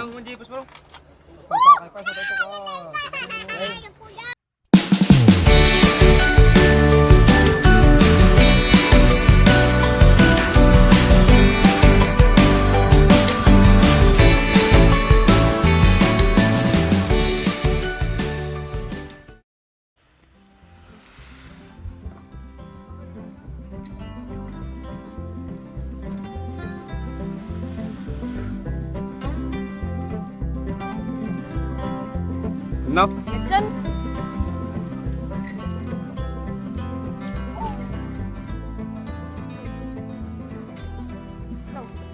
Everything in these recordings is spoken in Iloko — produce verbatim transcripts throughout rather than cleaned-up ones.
Ang hindi, boss, bro. No? Action.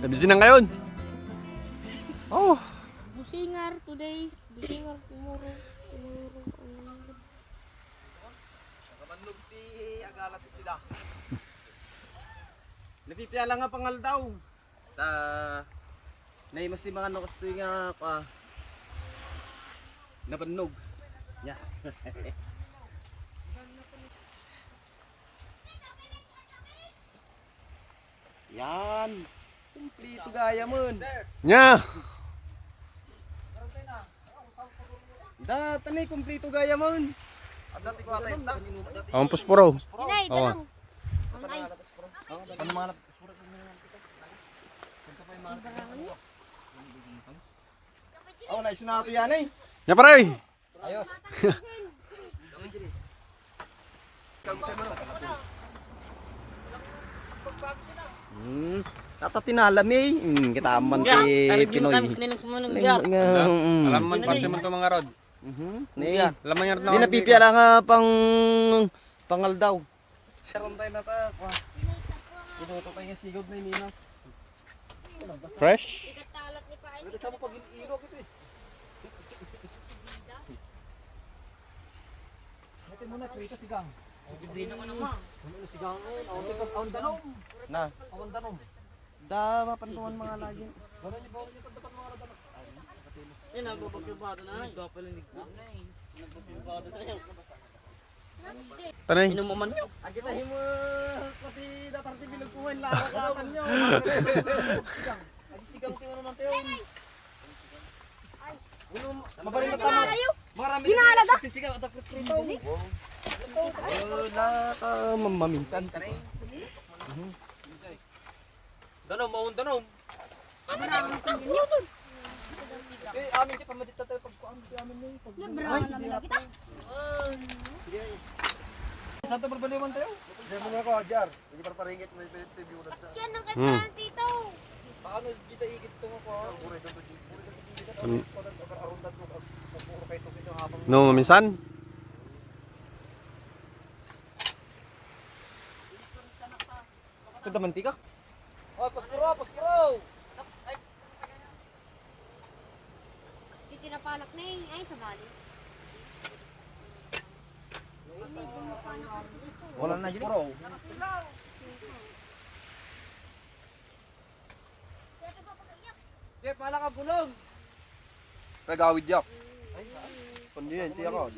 Nabisi na ngayon. Oh. Busingar today, busingar tomorrow, tomorrow, tomorrow. Nakabannog ti agala ti sida. Napipiala nga pangaldaw. Ta, naimas ti mga nakustoy nga, kwa, nabannog. Nya. Yan. Kumplito gayam. Nya. Data ni kumplito gayam. Adda ti kuwata inta. Ang puspuro. Inay, Oo. Tanong. Ang ice. Ano mga Oh, nice na ito yan eh. Nya pare. Ayos. Hmm. Tata tinala mi. Hmm, kita man ti Pinoy. Nga, mm. Alam man, pass man to mga rod. Mhm. Ni. Alam man nga rod. Di napipiala nga pang pangaldaw. Sarong tayo na ta. Inuto tayo nga sigod na iminas. Fresh? Ikatalat ni Paay. Pwede sa mo pag-ilo kita eh. Ito muna, prito sigang. Prito ko naman. Ano na sigang eh? Awan, awan danom. Na. Awan danom. Da, mapantuan mga lagi. Wala niyo ba, wala niyo pagdapan mga danom? Yan, nagbabagyabado na eh. Nagbabagyabado na eh. Tanay. Inom mo man yun. Agita himo, pati datar ti bilog ko, wala ko katan nyo. Agi sigang ti ano man tayo. Ulo, mabalin na tama. Marami na tayo. Sisigang at prito. Wala ka mamaminsan. Danom, maun danom. Eh, amin siya, pamadit na tayo pagkuhan, di amin na yung pag- Sobra naman lagi ta. Saan to, Barbaliwan tayo? Diyan mo nga ako, Jar. Hindi para paringit, may, may, may biunan siya. Diyan ang kay Tito. Paano kita igit to nga, kuha? Ang buray doon, pag-igit. Ano? Puro kayo to, ito habang No, minsan? Kada mantika? Oh, paspuro, paspuro! Iti napalak na eh. Ay, sabali. Wala na gini. Paspuro. Jeff, wala ka bulong. Nagawid, Jeff. Kundi yan, tiyak ko.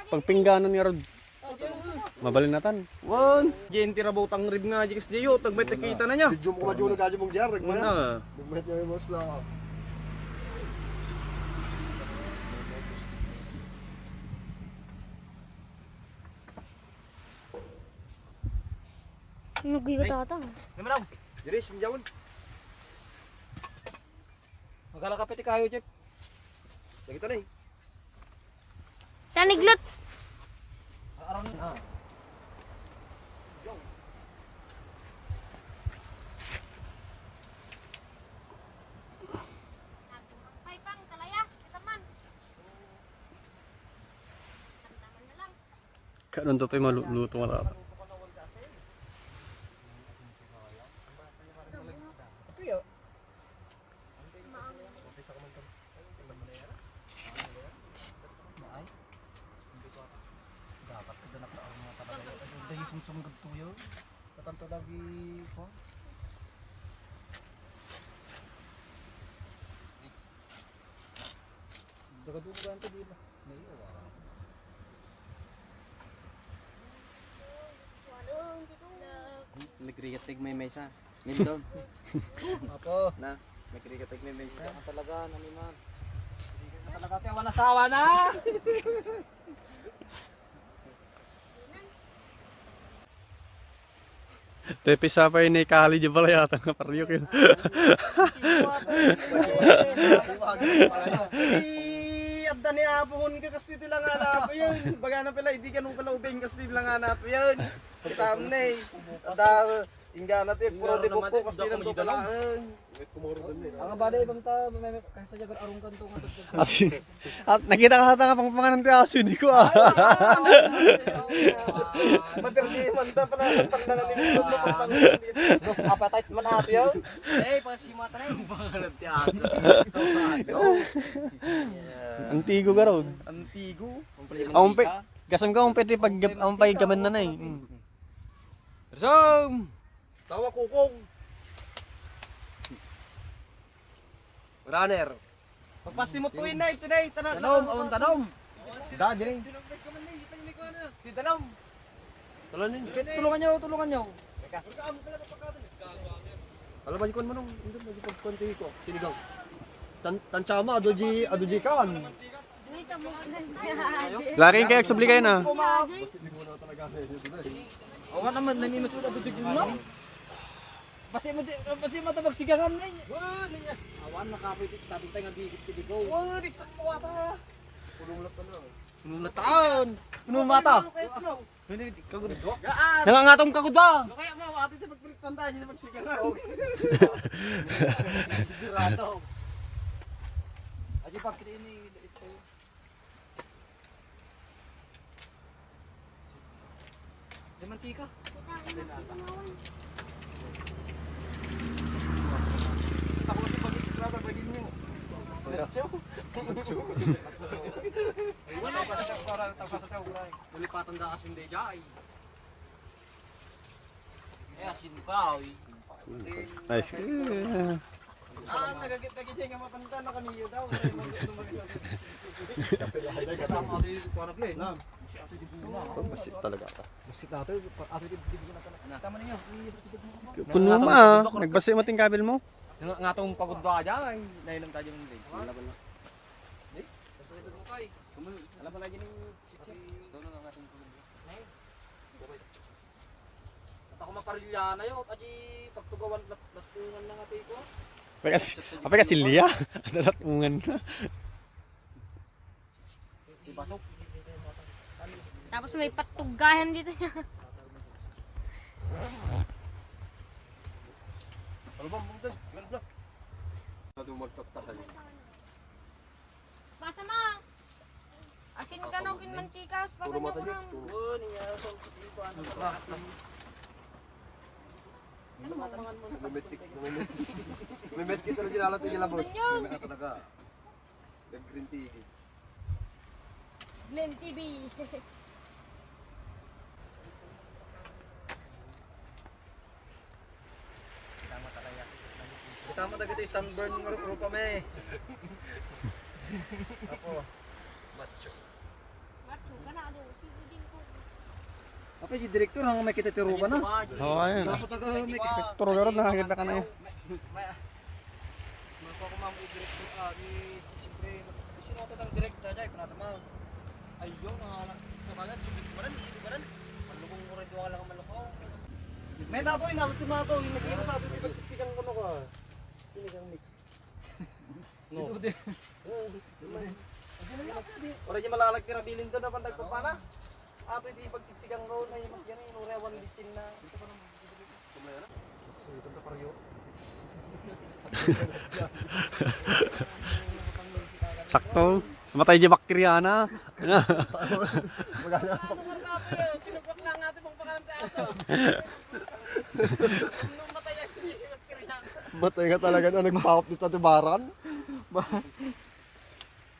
Pagpingganan nga rod. Mabalinatan. Wan, J N T rabotang rib nga, jikas diyo, tagmay takita na niya. Video mo ka, Jolo, kadyo mong diarrek, Una. Maya. Nagmay niya yung mas lang, ah. Nagigit ata. Namalaw. Diri, simjawon. Magala ka piti kayo, Jeff. Lagi to na eh. Taniglot. Aron na. Pay pang talaya, kita man. Tamtaman na lang. Karon to pay maluluto nga rara. Tuyo. Maay. Dapat kada nagkaroon nga talaga. Dahil sumsum gud tuyo. Katanto lagi ko. Dagadungan to, di ba? May iwa. Nagrigas tig may mesa. Nindon. Apo. Na, nagkrigat ag may mesa. Ang talaga, naniman. Ang talaga, ti awan asawa na! Tepis apa ini kali di pala yata nga paryo kayo. Idi adda ni Apo Hon ka, kastoy ti langana Apo yun. Baga na pala, idi ka nung pala ubing, kastoy ti langana Apo yun. Tamne. Adda, inggana ti, puro di bukko, kastoy nang dukalaeng. Ang abali, bang ta, may, may, kaysa jagar arong kanto nga. At, at nakita ka sa tanga pang panganan ti aso, hindi ko ah. Maperdi man ta, pala, pag nangalimit mo, pag panganan ti aso. Lost appetite man ato yun. Eh, pag simata na yun. Pangalan ti aso. Antigo ka raw. Antigo. Aumpe, kasam ka, aumpe ti pag, aumpe gaman na na eh. Mm. Resume! Tawa kukog. Runner. Pagpasti mo tuwin na, ito na, ito na. Tanom, awan tanom. Daging. Si tanom. Tulungan niyo, tulungan niyo. Alam mo, ikuan mo nung, hindi, nagipagkuan ko. Sinigang. Tan-, tansama, adu di, adu di kan. Laking kaya eksubli kayo na. Awan naman, nanimas mo ito, digong na. Basi mo, basi mo ito magsigangan na eh. Awan, nakapoy, dati tayo nga bigit, bigo. Wala, eksakto ata. Punong latan. Punong mata. Hindi, kagud. Nangangatong kagud ba? Ano kaya mo, ate, ito magpalit tandaan, hindi magsigangan. Sigurado. Adi, pagkita ini, ito. May mantika. Basta ko ito pag-itis na, pag-inis nyo. Nacho. Nacho. Ay, wala, basta para, basta tayo, uray. Ulipatan da asin day, jay. Eh, asin pa, oy. Asin. Nice. Ah, nagagit-agit siya nga mapanta na kami yun daw. Ay, mag-, mag-, mag-, Kasama ito yung kuwanap yun. Nam. Si ate di buo na. Oh, basi talaga ka. Basi ito, ate di, di buo na pala. Tama na yun. Puno ma, ah. Nagbasi mo ting kabil mo? Nga, nga tong pagod ba dyan? Ay, nainom tayo ng drink. Wala ba na? Basta ito mo, Kai. Alam mo lagi ni Chichi. Ito na nga nga tong pagod ba. Nay. At ako maparilla na yun. Adi pagtugawan, lat-, latungan na nga tayo ko. Apay ka si-, apay ka silya? Latungan na. Tapos may patuggahan dito niya. Ano ba? Ano ba? Ano magtatahan? Basa ma. Asin ka na, kin mantika, puro mata niya. Ano, mangan mo na. Mimet kita, mimet kita na ginala, tigil labos. Talaga. Nag-green T V. Glenn T V. Kita mo dagiti sunburn nga ru-, rupa mi. Apo. Macho. Macho, kana adu, si Uding ko. Apa, di direktor, hang may kita ti rupa na? Oo, ayun. Dapat aga may kita. Direktor, garod, nakakita ka na yun. May, may, Mako ko, ma'am, i-direct ko, ah, i-, siyempre, sino ito ang direct na dyan? Kunata, ma'am. Ayun, ah, sa balan, subit ko rin, hindi ko rin. Malukong ko rin, duwa lang ang malukong. May tato, inal si Mato, yung nag-iwas sa ato, di ba, siksikan ko, no, ko, ah. Sinigang mix. No. Oo. Ora di malalag ti rabilin to, na pantag papana. Ato iti pagsiksikan ko, na mas gani, inurewan, litsin na. Ito pa naman. Suyod ang kaparyo. Sakto. Matay di bakterya na. Ano, martato yun? Sinubak lang natin mong pangalan sa aso. Nung matay ang bakterya. Matay nga talaga na, nagpahop dito, ati baran. Ba-,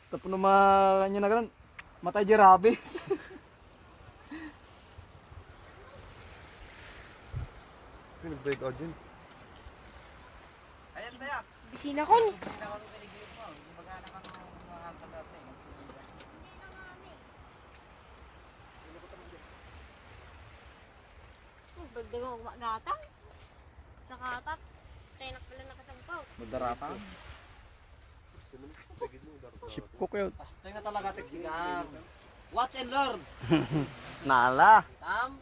tapno ma-, ano na ganun? Matay di rabies. Ay, nag-break out yun. Ayan, taya. Bisina kon. Bisina kon, pinigil mo. Kumbaga na kami mga pagkasay. Hindi na nga, eh. Oh, bagda ko, umagatang. Nakatat. Tenak pala nakasampaw. Madaratan. Chef cook yun. Pastoy nga talaga, Texigang. Watch and learn. Nala. Tam.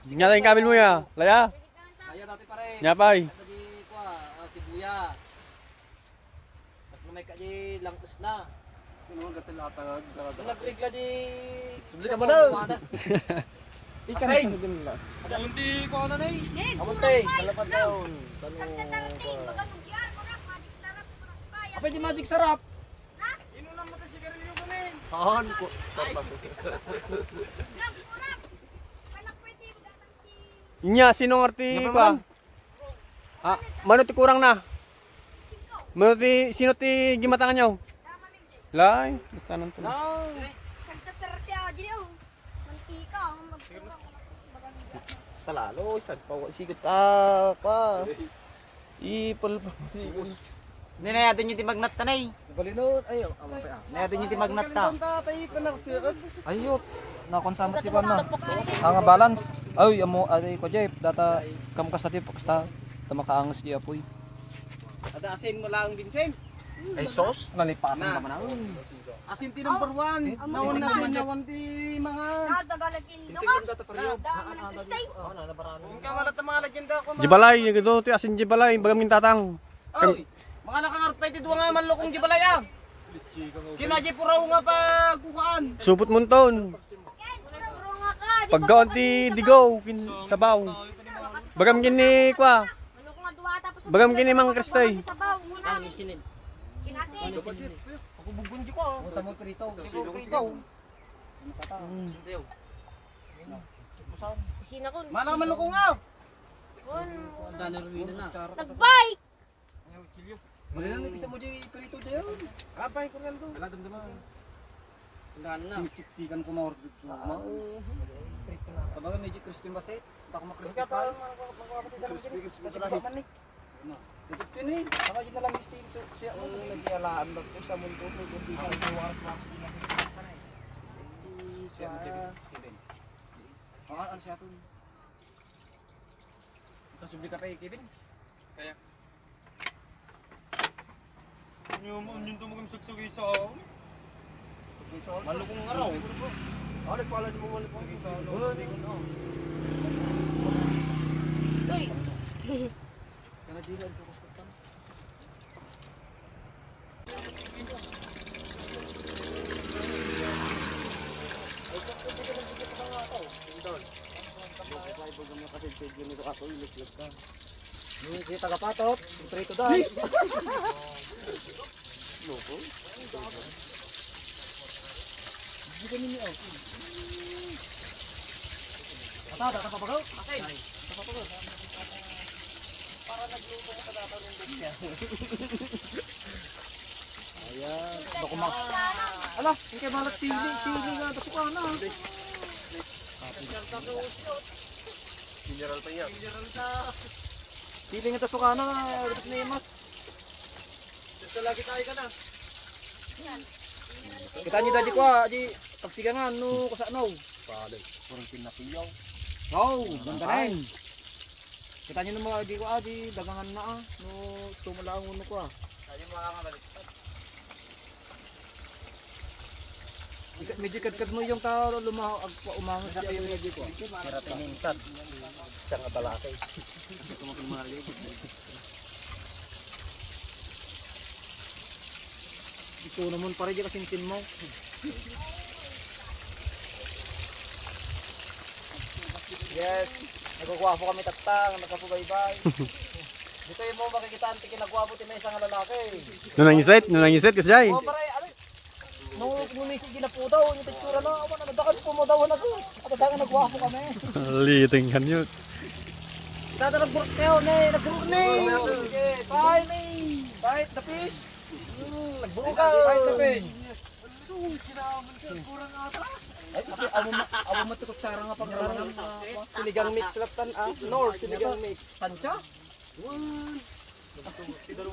Nga lang yung kabil mo ya. Laya. Kaya dati pa rin. Nya, pay. Ito di, kwa, ah, sibuyas. Tapos may ka di langkos na. Ano ang gatil atangag? Nagregla di. Subli ka ba daw? Kumada. Ikasin. Hindi ko ano na eh. Hindi, Abot kurang eh. pa. Kalapad Kurang. down. Sa tatarate, baga mo G R, mga magic sarap, kurang pa. Apa di magic sarap? Ino lang mata sigarilyo ko na eh. Hon, puta. Kurang, kurang. Kanak pwede, baga tangki. Nya, sino nga ti Nga pa pa? man. Ah, mano ti kurang na? Singko. Mano ti, sino ti gimatangan nyo? Tama, Mingdi. Lay, basta nang to. No. Sa tatarate, ah, gini, oh. Mantika, ang magkurang. Talalo, isagpaw. Sigot ah, pa. Ipul pa. Ipul. Hindi na yata nyo ti magnat ta na eh. Balino, ay, amang pa. Na yata nyo ti magnat ta. Ayot. Nakon sa ti pan na. Ang balance. Ay, amo, ay, ko, Jeff. Data, kam kasta ti, kasta. Tama ka angas di apoy. Ada asin mo lang, Vincent. Ay, sauce? Nalipatan Na. Ka man. Asin ti number one. Nawan na sin, nawan ti mga. Nagagalag indo ka. Dama ng Kristay. Ang kamalat ng mga legenda ko. Jibalay, yung ito, ti asin jibalay, bagam yung tatang. Oy, mga nakangarot pa iti duwa nga manlukong jibalay ah. Kinaji puraw nga pagkuhaan. Supot munton. Puro nga ka. Pagkaon ti digaw, kin sabaw. Bagam gini, kwa. Bagam gini, Mang Kristay. Sabaw. Kinasin. Kinasin. Ako bugun di ko. Sa mo prito. Prito. Kusina ko. Mana manlukong ah. Dana ruina na. Nag-bike. Wala na, nagisa mo di prito dayon. Apay ko lang to. Wala damdaman. Singgan na. Siksikan ko maor dito. Sa bagay, medyo crispy maset. Tako makrispy pa. Crispy, crispy. Ito tini, saka yun na lang yung steam siya. Nagkialaan na to sa mundo mo. Kung di ka nagwaras-waras, di na kita na eh. Siya mo, Kevin. Kevin. Ang ano siya to? Kasubli ka pa eh, Kevin? Kaya. Ano mo, ano yung tumagam sagsagay sa ako? Malukong araw. Ah, nagpala di mo malukong. Uy. Kana di lang ito. Yung si tagapatot, yung prito dahil. Loko. Hindi kami niya. Ata, ata, papagaw. Atay. Ata, papagaw. Para nagluto ka, ata, ata, ata, ata. Ayan. Bako ma-, ala, yung kay balat sili, sili nga, tapos ka na. Mineral pa yan. Sili nga, tapos ka na, dapat na yung mas. Gusto lagi tayo ka na. Kita niyo dati ko, ah, di pagsigangan, no, kasano. Pare, parang pinapiyaw. Wow, ganda na yun. Kita niyo naman, di ko, ah, di dagangan na, ah, no, tumula ang uno ko, ah. Tayo makakabalik. Ika-, medyo kadkad mo yung tao, lumaho, agpa-, umangas siya yung medyo ko. Kira tininsad. Siya nga balakay. Ito naman pare, di kasinsin mo. Yes. Nagkukwapo kami tattang, nagkapubaybay. Dito yung mo makikita ang tikinagwapo ti may isang lalaki. Nunang iset, nunang iset, kasi ay. Oh, pare, ano? No, kung may sige na po daw, yung picture na, awan na, nadakan po mo daw, ano ko? At dakan nagwapo kami. Liting kanyo. Tata nagburuk kayo, ne, nagburuk ne. Bye, ne. Bye, the fish. Hmm, nagburuk ka. Bye, the fish. Ay, amo, amo, amo mo ti kutsara nga pagkaraman. Sinigang mix latan, ah. Nor, sinigang mix. Tansya?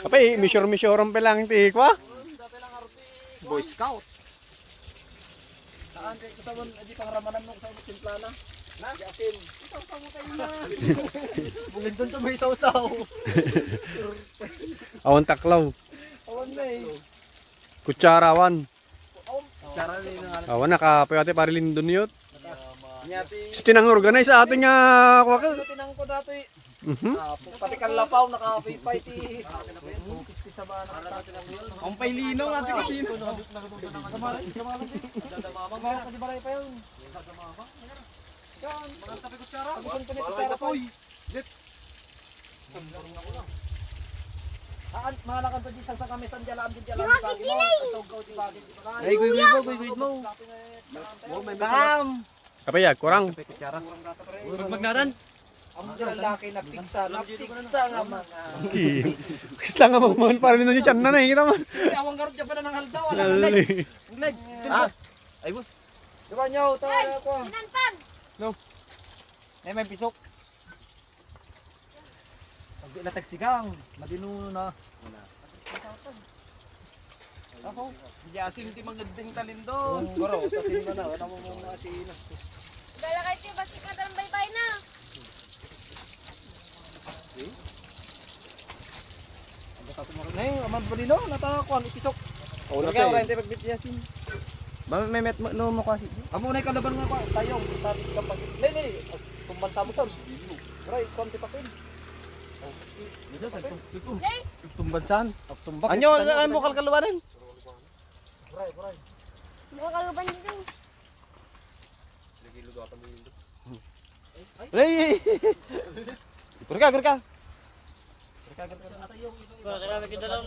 Kapay, misyor-misyoran pa lang ti kwa. Boy Scout. Saan kay kusawan, adi pangramanan mo, kusawan mo timplana. Na, asin. Isawsaw mo tayo na. Bukid doon to may sawsaw. Awan taklaw. Awan na eh. Kutsara, awan. Awan, nakapoy ate, pare Lindon yun. Inyati. Sa tinangor, ganay sa ating, ah, kuwaka. Ano tinangko dati? Mhm. Ah, pati kalapaw, nakapipay ti. Ang pay linaw, ate, kasi yun. Kamalan, kamalan, di ba pa yun? Yan. Mga sabi ko, tsara. Ang gusto nito, tsara, toy. Haan, mga lakan to, di sa kami, san jalaan, di jalaan, di bagi mo. Ang tawag ko, di bagi, di bagi. Ay, guy, guy mo, guy, guy mo. Bam! Kapayag, kurang. Kurang data, pre. Magmagnaran. Ang lalaki na piksa, na piksa nga mga. Piksa nga magmahal para nino ni tiyan na, nakikita mo. Awang garot dyan pa na ng haldaw, wala na. Lali. Ah, ay, boy. Diba, nyaw, tawa na ako. Sinantag! No. Eh, may pisok. Pag di na tagsigang, madinuno na. Wala. Ako, di asin ti mangadding talindon. Oo, bro, asin na na. Wala mo mong asin. Dala kayo, basta ka dalang baybay na. Nay, aman ba nino? Natakuan, ipisok. Oo, na. Ikaw, tayo. Ryan, tayo magbit yasin. Ba, may met mo, no, mo kasi. Amo na yung kalaban nga, kwa, stayong, stayong, kapas. Nay, nay, tumban sa mo, Tom. Right, kwan, tipakin. Nay! Tumban saan? Tumban. Anyo, ano mo kalkaluanin? Right, right. Mukha kaluban dito. Hey! Gurka, gurka. Gurka, gurka. Wala ka namin kita lang.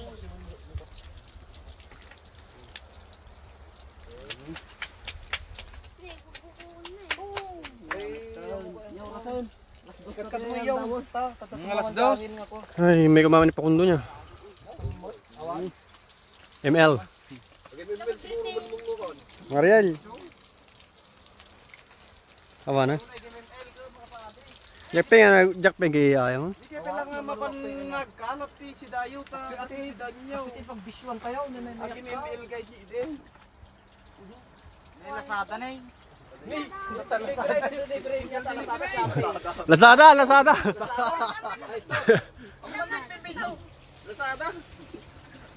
Ay, may kumama ni Pakundo niya. M L. Mariel. Awa na. Jack Peng, ano, Jack Peng, kaya ayaw mo? Di kaya lang nga mapan nagkanap ti si Dayo ta, ati, si Danyo. Ati pagbisyuan tayo, na, na, na. Akin yung M L kay G D. May lasada na eh. Ni, Lazada, Lazada. Lazada. Lazada.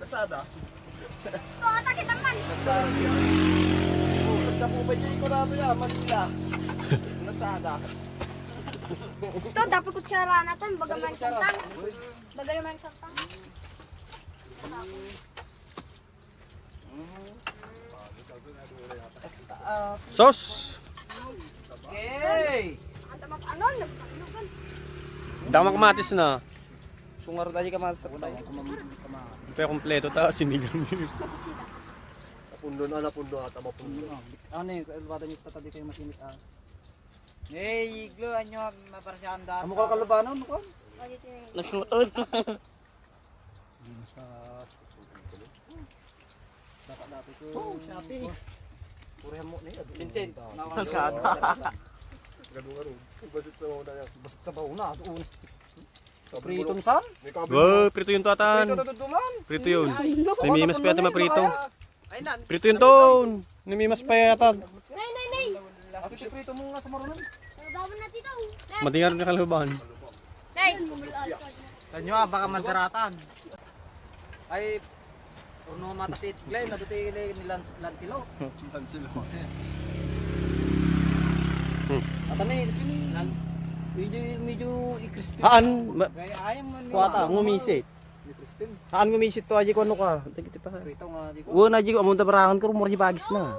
Lazada? Gusto ata kita man. Lazada. Oh, nagkapo ba niya ikaw nato ya, Manila? Lazada. Gusto, dapat kutsara natin, baga man santang. Baga naman santang. Sos! Okay. Damak matis na. Sungar tayo kamatis sa tayo. Pero kompleto ta, sinigang. Napundo na, napundo ata, mapundo. Ano yung kalbada niyo, tata, di kayo masinit, ah? Hey, iglo, anyo, maparasyan da. Amo ka kalubanon, ko? Nasuot. Dito sa dapat dati ko. Oh, sabi. Purihan mo na yun. Vincent, nawala. Gado nga rin. Basit sa una yan. Basit sa bauna, doon. Sa priton san? Wow, prito yun, tatan. Prito to duman. Prito yun. Ay, no. Namimas pa yata maprito. Ay, nan. Prito yun, ton. Namimas pa yata. Nay, nay, nay. Ato si prito mo nga sa marunong. Sabawan na dito. Madingar na kaluban. Nay. Tanyo, ah, baka madaratan. Ay, purno mata si Glenn, naduti ni Lance, Lancelo. Lancelo. Hmm. Ata ni, ito ni, medyo, medyo i-crispy. Haan, ma-, kaya ayam man kuwata, ngumisit. Ni crispy. Haan ngumisit to, aji ko ano ka. Dagiti pa. Prito nga, di ko. Wala, aji ko, amunta barangan ko, rumor di bagis na.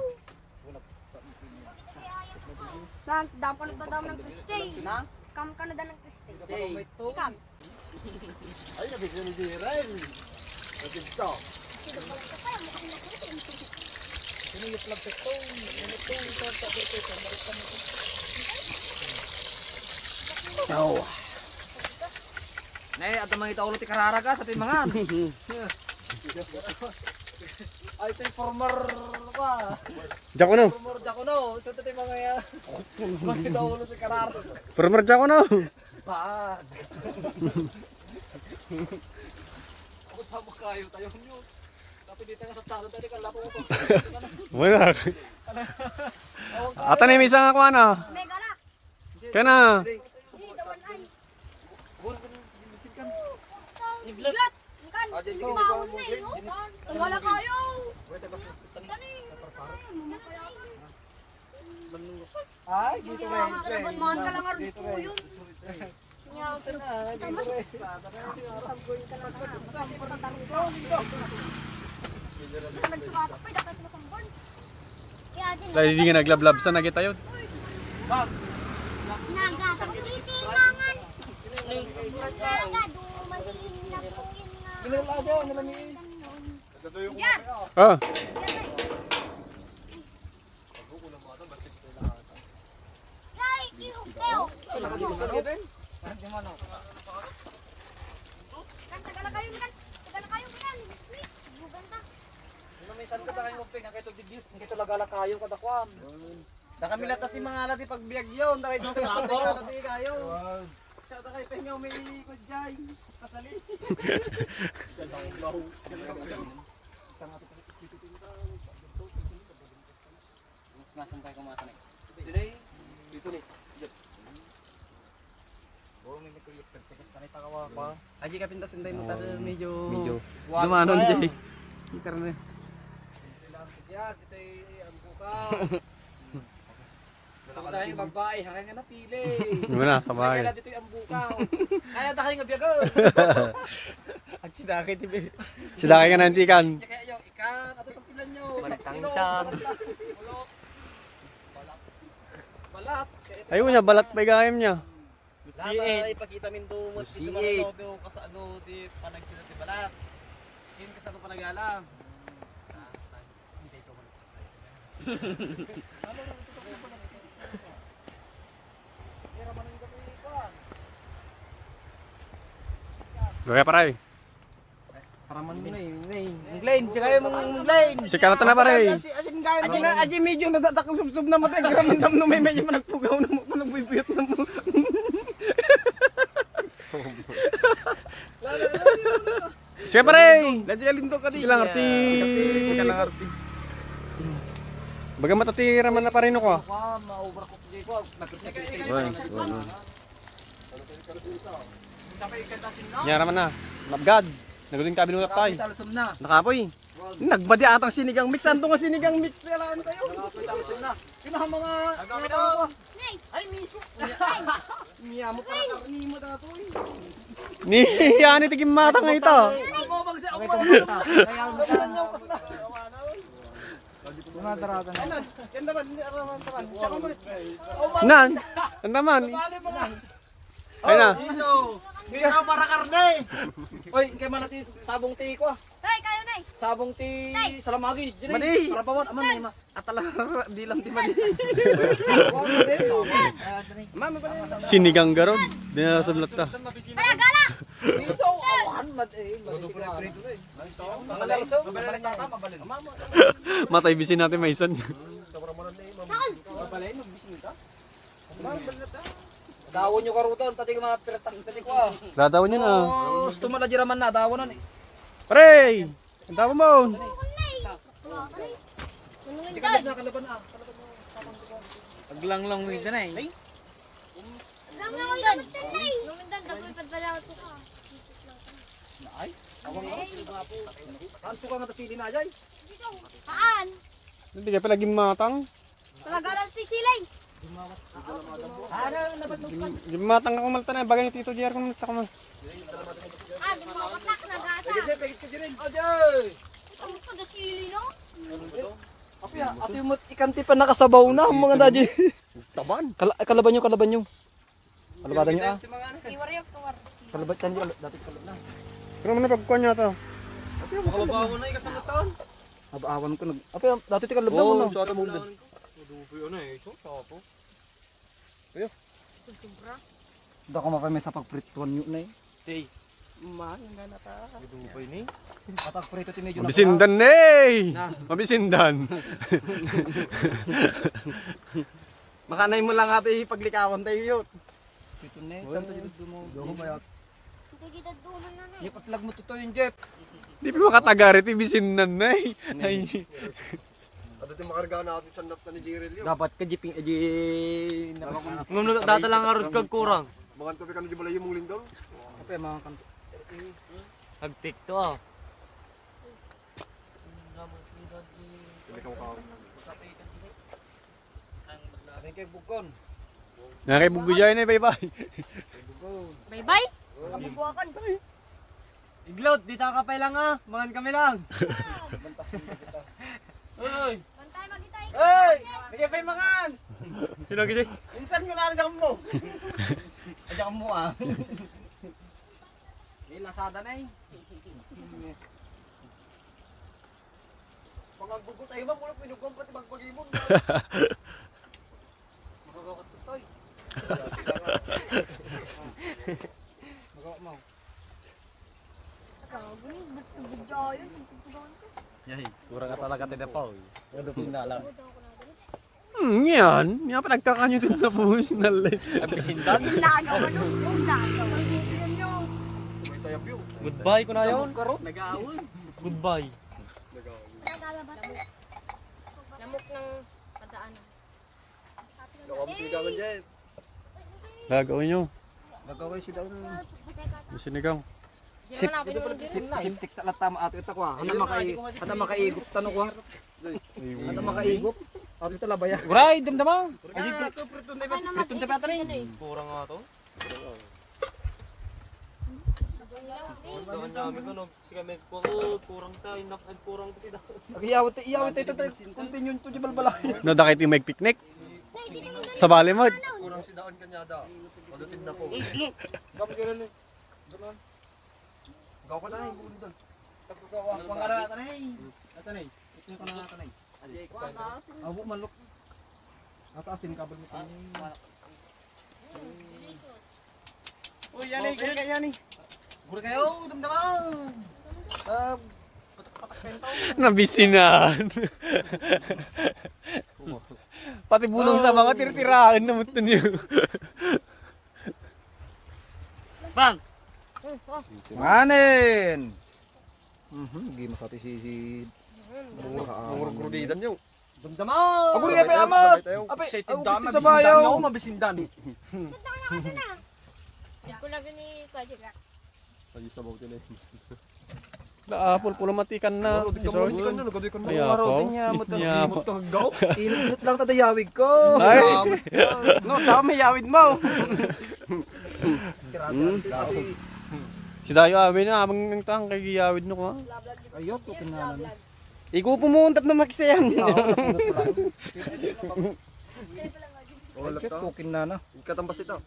Nan, dapat nagdadam ng crispy. Na? Kam ka na da ng crispy. Hey. Ikam. Ay, nabigyan ni Jiren. Nabigyan. Sino yung plug sa stone? Ano to? Ito, ito, ito, ito, ito, ito. Aw. Nay, adda mangita ulo ti kararaga sa timangan. Ay, ito yung former, ano ba? Diakono. Former diakono. So, ito yung mga, uh, mangita ulo ti kararaga. Former diakono. Pag. Ako sa makayo tayo nyo. Tapi dito nga satsado tayo, kala ko. Wala. Ata na yung isa nga kuha na. May galak. Kaya na. Iglat. Kan, ikaw na eh, oh. Tangala kayo. Tani. Ay, dito Kaya na. talaman mahal ka lang arog po yun. Nagsurat pa, dapat mo sambon. Sa hindi nga naglablabsan na kita yun. Nagatang titimangan. Naga, dumadin na po yun nga. Binulado, nalamiis. Ah, Yay, ihog kayo. Kan, tagala kayo, kan. Tagala kayo, kan. Bugan ta. Ano, minsan ka tayo magping, ang kayo digis, ang kayo lagala kayo kada kuan. Da kami latta ti mangala ti pagbiag yun, da kayo dito ti mangala ti kayo. Siya da kayo pengaw may ikot jay. Pasali. Mas nasan tayo kumata na eh. Dito ni. Oh, may nagkayip, nagtigas pa na ito kawa pa. Aji ka pintas, hindi mo tas medyo medyo Wala dumanon pa. Jay. Yung karne. Simple lang. Yan, ito yung ang buka. So, dahil babae, hanggang nga napili. Di ba na, sa bahay. Kaya dito yung ang buka. Kaya dahil nga biyagan. At si Daki, di ba? Si Daki nga nantikan. Kaya yung ikan, ato pagpilan nyo. Managtangtang. Balat. Kaya ito Ayun niya, balat pa igayam niya. Dapat ipakita min dumot si Sumarano do kas ano di panagsinat ti balat. Kin kasano panagala. Hindi ko man kasay. Gaya paray. Para man na eh. Nay, Glenn, tsaka yung mga Glenn. Si Kanata na paray. Asin, asin gaya mo. Aji na, aji medyo nadadak ang subsob na matay. Grabe dam no may medyo managpugaw na mo, kung nagbibiyot na mo. Siya paray. Nanti alindo ka di. Ilang arti. Ilang arti. Baga matatira man na parin ko. Wa, ma-overcook di ko. Nagkrisik-krisik. Nyara man na. Mabgad. Naguding tabi nung tay. Talsum na. Nakapoy. Nagbadi atang sinigang mix. Anto nga sinigang mix na lang tayo? Nakapoy talsum na. Kinahan mga Ay, miso. Niya mo para karni mo datoy. Ni yani ti gimmatang ito. Mabang siya ako. Ano na niya upas na? Ano? Yan naman, hindi araman naman. Siya ka mo. Nan, ang naman. Bali mga. Ay na. Miso. Miso para karne. Oy, kay malati sabong ti ko ah. Tay, kayo na eh. Sabong ti salamagi. Diri. Madi. Para bawan aman na mas. Atala, di lang di mali. Bawan na din. Mami ko na. Sinigang garod. Dinasablat ta. Kaya gala. Miso awan mat eh. Mga narso. Matay bisin natin maisan. Mabalay magbisita. Dawon nyo karutan, tati ko mga piratak, tati ko ah. Dadawon yun ah. Oh, stumala diraman na, dawonan eh. Pare! Ang damo mo! Hindi ka na kalaban ah. Aglanglang mo ito na eh. Lang na ako yung na eh. Nung mindan, dagoy pagbalawat ko ka. Ay, awang ako. Ang suka nga tasili na jay. Haan. Hindi ka pala gimatang. Talaga lang ti silay. Ano, nabat mo pa? Gimatang ako malta na. Bagay ni Tito J R kung malta ko man. Ah, di mo kapak na gasa. Tagit ka, Jiren. Ajay! Ito mo da sili, no? Api ha, ato yung mat ikanti pa nakasabaw na, mga daddy. Taban. Kala kalaban nyo, kalaban nyo. Kalabatan nyo ah. Iwari yung kawar. Kalabatan nyo, dapat kalab na. Pero man napagkuhan niya ito. Makababawan na ikas ng taon. Abaawan ko nag. Api, dati ti kalab na mo. Sa ato mong dun. Duboy ano eh, so sa ato. Sobra. Dako mapamesa pagprituan nyo na eh. Tay. Ma, yung gana ta. Duboy ni. Kapagprito ti medyo Mabisindan eh! Na. Mabisindan! Makanay mo lang ate ipaglikawan tayo yun. Ito na eh, tanto dito mo. Hindi kita duman na na eh. Yung patlag mo totoo yung Jeff. Di pa makatagari ti bisindan na eh. Ay. Dati makarga na ato siya napta ni Jerry Leo. Dapat ka, Jiping, eh, di, ngumno data lang arod kag kurang. Mangan kami kano di balay mong lindol. Apa yung mga kanto? Agtik to, ah. Hindi ka mukha. Ano kay bukon? Nakay bugo dyan eh, bye-bye. Bye-bye. Kabubuakan. Iglot, di ta kapay lang, ah. Mangan kami lang. Uy! Bantay, magitay. Hey! Bigay pa'y mangan! Sino gini? Minsan ko na ang mo. Ajakam mo, ah. May lasada na eh. Pangagbugot ay, ma'am, wala pinugwang pati magpagimon. Magagawa ka, Toy. Magawa mo. Gago, ba't tubig tayo? Yay, kurang ka talaga, Tine Paul. Ano pong nalam? Hmm, yan. Yan pa nagkakanyo dito na po. Sinalay. Abisindan? Nagawa, no? Nagawa. Goodbye ko na yun. Nagawan. Goodbye. Lamok ng padaanan. Gawa mo sigawan, Jeff. Gagawin nyo. Gagawin si daon. Sinigang. Sip-, sip-, siptik ta latta ato ita kwa. Handa makai-, handa makaigup tano kwa. Handa makaigup. Ato ita labaya. Uray, damdama. Ay, priton tayo pa, priton tayo pa, tayo. Kurang nga to. Gusto ka niya, may kunog. Sige, may kunog. Kurang tayo. Nap-, ay, kurang kasi daw. Iyawit, iyawit ito tayo. Continue to di balbala. No, dakit yung may picnic. Sa bali mo. Kurang si daon kanya da. Padutin na po. Gaw ko na yung bukod doon. Pangara na tanay. Ito na eh. Ito ko na tanay. Abo, manlok. Ata asin kabel mo. Uy, yan eh, kaya yan eh. Gura kayo, damdaman. Ah, patak-patak kayo tao. Nabisinan. Pati bulong sa mga tirtirahan na muto niyo. Bang! Nganin! Mhm, di masati si, si, Murag-rudidan niyo. Damdama! Aguri, ape, amat! Ape, excited ape, dami, gusto sa mabisindan, bayaw. No, mabisindan. Ako lagi ni Kuya Jack. Ay, sabaw din eh. Na, ah, pulpulo matikan na. Maro, di ka Isoy. Matikan na, nagadoy ka na. Ay, Maro, apo. Din niya, mata-, Niya, di mo apo. Tagaw. Init-init lang tada yawig ko. Ay. No, tama, yawid mo. Tirada, Hmm. Ati. Si Dayo, amin na, abang ang tang kay yawid no, ha? Ayok, putin na naman. Igo pumuntat na makisayam. Oo, napindot ko lang. Wala Ay, to. Pukin na na. Ikatambas ito.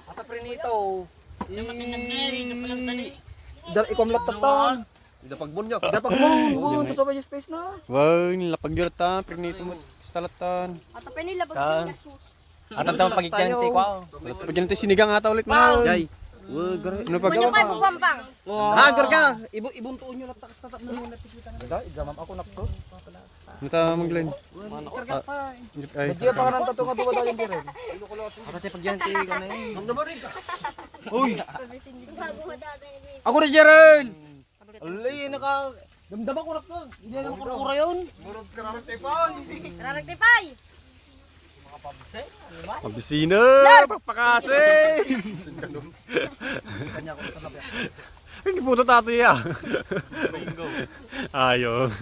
Ata prinito. I-, dar-, ikom lattatan. Ida pagmon niya. Ida pagmon. Bun, to sa space na. Wow, nilapag yun ta. Prinito mo. Sa talatan. Ata pa nila Ka- pagkakas. Atan tayo pagigyan ti kwa. Pagyan ti sinigang ata ulit na. Jay. Wag, gare. Ano pag- Ano pa, buwan pang? Ah, garga. Ibu-, ibuntuon nyo lang takas tatap na muna, tikita na. Ida, ida, ma'am, ako nakto. Ano ta, Mang Glenn? Karga pa. Ay. Hindi pa ka nang tattoo nga duwa tayo, hindi rin. Ata tayo pagyan ti, ano yun? Ang naman rin ka. Uy! Bago matata ni Ako rin, Gerald! Alay, naka-, damdama ko na to. Hindi na makakura yun. Murag kararagtay pa. Kararagtay pa. Mabisina! Lord! Pagpakasi! Kanya ko sa labi. Hindi po ito tato iya. Bingo. Ayo.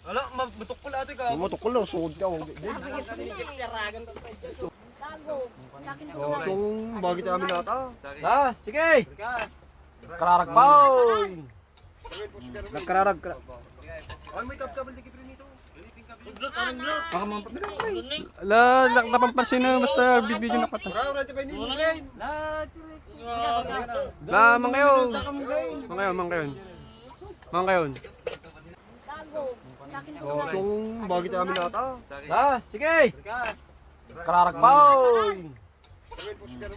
Wala, ma-, matukol ato ikaw. Matukol lang, sugod ka. Huwag. Gago. Kung bakit kami nata? Ah, sige! Kararag pa, oy! Nagkararag ka. Ay, may tap-tap, hindi kiprin ito. Baka mampapit. La, la, napampansin na, basta bibidyo na kata. Ura, ura, ito pa ini, Glenn. La, Lamang kayo. Mang kayo, mang kayo. Mang kayo. Kung bakit kami nata? Ah, sige. Kararag pa, oy.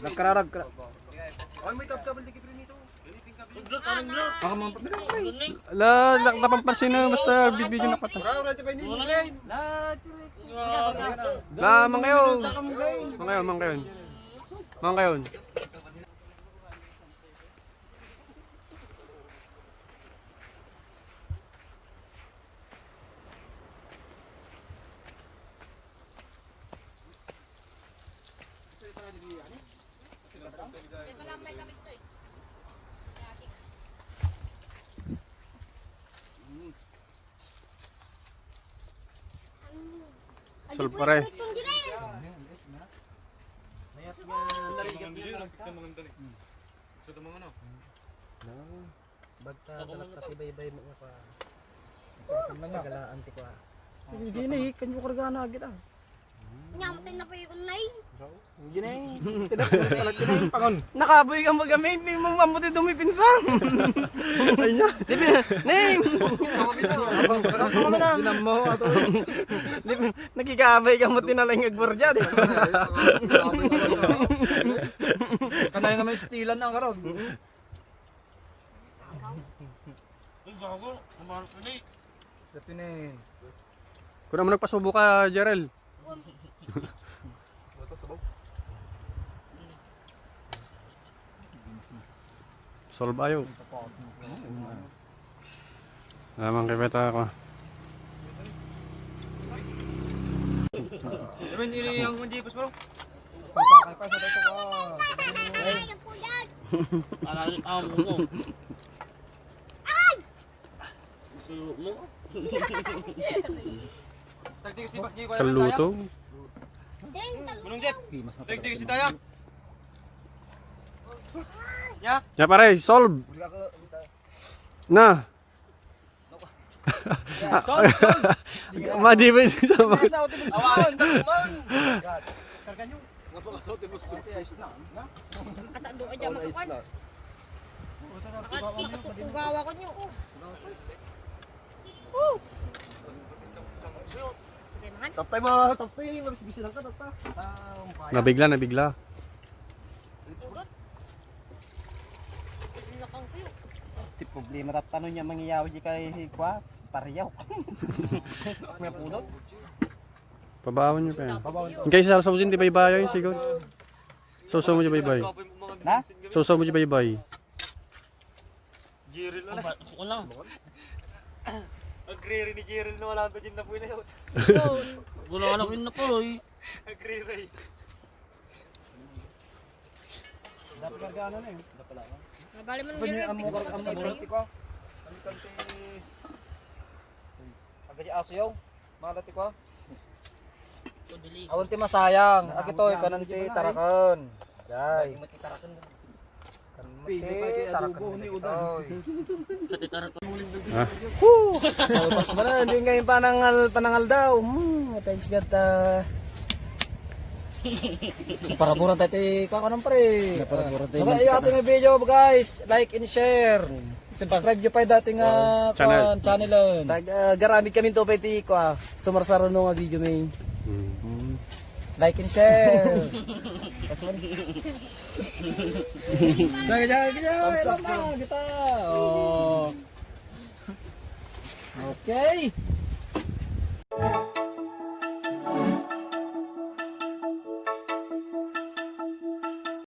Nagkararag ka. Ay, may tap-tap, hindi kiprin ito. Baka mampapit. La, la, napampansin na, basta bibidyo na kata. Ura, ura, ito pa ini, Glenn. La, mang kayo. Mang kayo, mang kayo. Mang kayo. Solve, pare. Mayat nga narigat nga naragsak. Sa mga ano? Bagta dalak ka ti baybay mo nga pa. Tagalaan ti kwa. Hindi na, eh, kanyo karga na agit, ah. Nyamatay na pa yung nai. Hindi na, eh. Tidak, tidak, tidak, pangon. Nakaboy ka magamit, di mo mamuti dumipinsar. Ay niya. Di ba? Name! Ano na? Dinammo, ato. Di ba? Nakikabay ka mo tinalay nga gwardiya, di ba? Kanay naman stilan ang karog. Ay, gago. Umarap na eh. Dati na eh. Kuna mo nagpasubo ka, Jerel. Solve ayo. Naman kay beta ako. Gawin, ini yung hindi pas bro. Para ang mo. Ay! Gusto mo? Tagdi kasi ba, di ko alam Kaluto. Manong Jeff, tagdi kasi tayo. Ya? Ya pare, solve. Na. Solve, solve. Madi ba ito? Awan, awan. Karga nyo. Napakasote mo sa Katado ka dyan, makakuan. Nakatugawa ko nyo. Diyan, han? Tatay mo, tatay, mabisbisi lang ka, tata. Nabigla, nabigla. Udot. Ang lakang kayo. Ti problema tattano niya mangiyaw di kay kwa, pariyaw. May pudot. Pabawan niyo pa yan. Yung kay sa sausage, di baybay yun, siguro. Sausaw mo di baybay. Na? Sausaw mo di baybay. Jiril Ang ba-, ako lang. Agriri ni Jiril na wala ba din na po yun. Gulo ka na ko yung napuloy. Agriri. Dapat karga na eh. Nabali mo nang Pwede yun. ang mukha ang mukha ko. Ang kanti. Agad yung aso yaw. Malati ko. Ito, dili. Awan ti masayang. Agitoy, kanan ti tarakan. Jay. Kanan ti tarakan. Sa titara ko. Ha? Pas ba na, hindi ngayon panangal, panangal daw. Hmm, thanks God. Ah. Paraburan tayo ti, kakanon pre. Paraburan tayo. Iyo ating video guys, like and share. Subscribe nyo pa yung dating ah, Channel. Kuan, channel. Tag, ah, garamit kami to pa iti ko ah. Sumarsaro no nga video may. Hmm. Like and share. Dagdag, dagdag, kita. Oh. Okay.